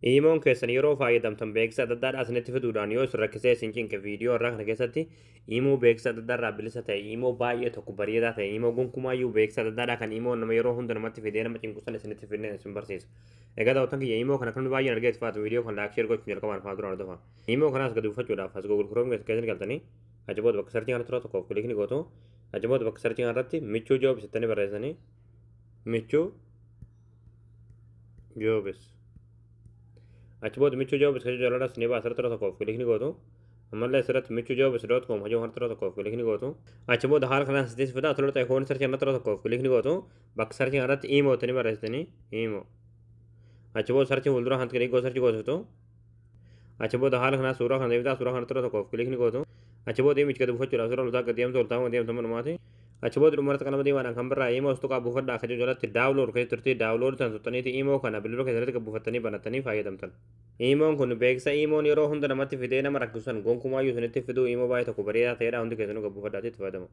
Imoon keessan yeroo fayyadamtan beeksisa adda addaadhaa isinitti fiduudhaan yoo isin rakkisee isin cinqe, viidiyoo irraa kana keessatti imoo beeksisa adda addaarraa bilisa ta'e, imoo baay'ee tokko bareedaa ta'e, imoo gonkumaayyuu beeksisa adda addaadhaa kan imoo nama yeroo hunda namatti fidee nama cinqu sana isinitti fidnee isin barsiisa. Egaa daawwattan kiyya, imoo kana kan baay'een argee itti faatu, viidiyoo kana like, share gochuun jalqabaan fa'aa duraan hordofaa. Imoo kanaas gadi buufachuudhaaf as Google Chrome keessa galtanii, achi booda bakka searchii kanatti yeroo tokkoof click ni gootu. Achi booda bakka searchii kanarratti Michuu Jobs jettanii barreessanii, Michuu Jobs. Achi booda Michuu Jobs kan jedhu ni baasa, asirratti yeroo tokkoof click ni gootu. Ammallee asirratti michuujobs.com hojii kanatti yeroo tokkoof click ni gootu. Achi booda haala kanaan sitti fida. Tola ta'e koon searchii kanatti yeroo tokkoof click ni gootu. Bakka searchii kanarratti imo jettanii barreessitanii, imo. Achi booda searchii fuuldura kanatti click searchii goosiftu. Achi booda haala kanaa suuraa kana deebitaa, suuraa kanatti yeroo tokkoof click ni gootu. Achi booda imichi gadi buufachuudhaaf suuraa loltaa gadi deemtu, ol taa'uu deemtu manumaati. Achi booda dhumarratti qalama diimaadhaan kan birraa imo tuqaa buufadhaa akka jiru jalatti download keessa turtii, download san tuttaniiti imo kana bilbila keessatti gad buufattanii banattanii fayyadamtan. Imoon kun beeksisa imoon yeroo hunda namatti fidee nama rakkisu san gonkumaayyuu isinitti fiduu, imo baay'ee tokko bareedaa ta'edha. Hundi keessanuu gad buufadhaatti itti fayyadama.